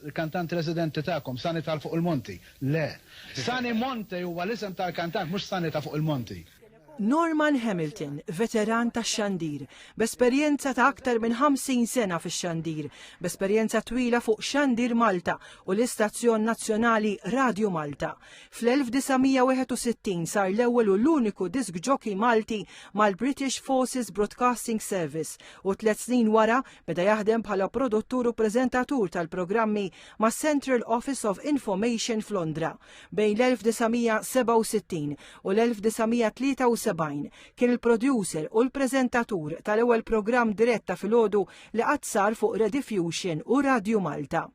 Il-kantant residenti tagħkom, Sunny tal fuq il-Monti. Le. Sunny Monte huwa l-isem tal-kantant, mhux Sunny ta' fuq il-Monti. Norman Hamilton, veteran tax-xandir, b'esperjenza ta' aktar minn 50 sena fix-xandir, b'esperjenza twila fuq Xandir Malta u l-istazzjon nazzjonali Radio Malta. Fl-1961 sar l-ewwel u l-uniku disc jockey Malti mal-British Forces Broadcasting Service u tlet snin wara beda jaħdem bħala produttur u preżentatur tal-programmi mas-Central Office of Information f'Londra. Bejn l-1967 u l-1973 kien il-producer u l-preżentatur tal-ewwel programm dirett ta' filgħodu li qatt sar fuq Rediffusion u Radju Malta.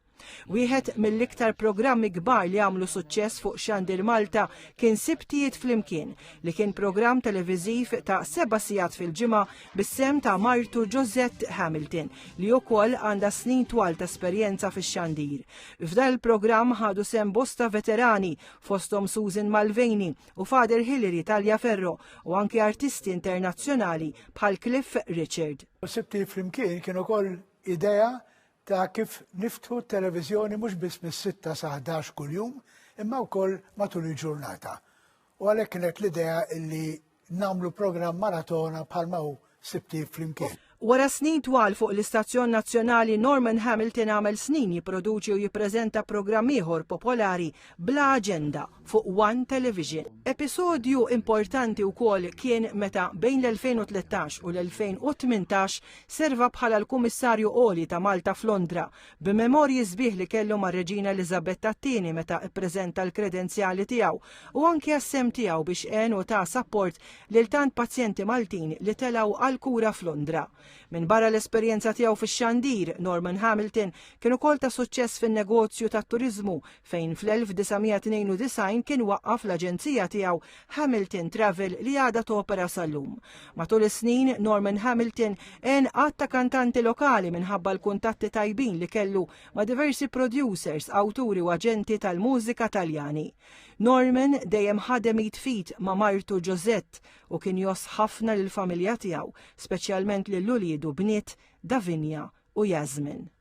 Wieħed mill-iktar programmi kbar li għamlu suċċess fuq Xandir Malta kien Sibtijiet Flimkien, li kien programm televiżiv ta' seba' sigħat fil-ġimgħa bis-sehem ta' martu Josette Hamilton, li wkoll għandha snin twal ta' esperjenza fix-xandir. F'dan il-programm ħadu sehem bosta veterani fosthom Susan Malveni u Father Hilary Taliaferro u anke artisti internazzjonali bħal Cliff Richard. Sibtijiet Flimkien kien ukoll idea ta' kif niftħu t-televiżjoni mhux biss mis-sitta sa 11 kuljum, imma wkoll matul il-ġurnata. U għalhekk kienet l-idea illi nagħmlu programm maratona bħalma hu Sibti Flimkien. Wara snin twal fuq l-istazzjon nazzjonali Norman Hamilton għamel snin jipproduċi u jippreżenta programm ieħor popolari Bla Aġenda fuq One Television. Episodju importanti wkoll kien meta bejn l-2013 u l-2018 Serva bħala l-Kummissarju Għoli ta' Malta f'Londra, b'memorji sbieħ li kellu mar-Reġina Eliżabetta t-Tieni meta ppreżenta l-kredenzjali tiegħu u anki għas-sehem tiegħu biex għen u ta sapport lil tant pazjenti Maltin li telgħu għall-kura f'Londra. Minbarra l-esperjenza tiegħu fix-xandir, Norman Hamilton kien ukoll ta' suċċess fin-negozju tat-turiżmu fejn fl-1992 kien waqqaf l-aġenzija tiegħu Hamilton Travel li għadha topera sal-lum. Matul is-snin, Norman Hamilton għen għadd ta' kantanti lokali minħabba l-kuntatti tajbin li kellu ma' diversi producers, awturi u aġenti tal-mużika Taljani. Norman dejjem ħadem id f'id ma' martu Josette u kien jgħożż ħafna lill-familja tiegħu, speċjalment lil uliedu bniet Davinia u Yasmin.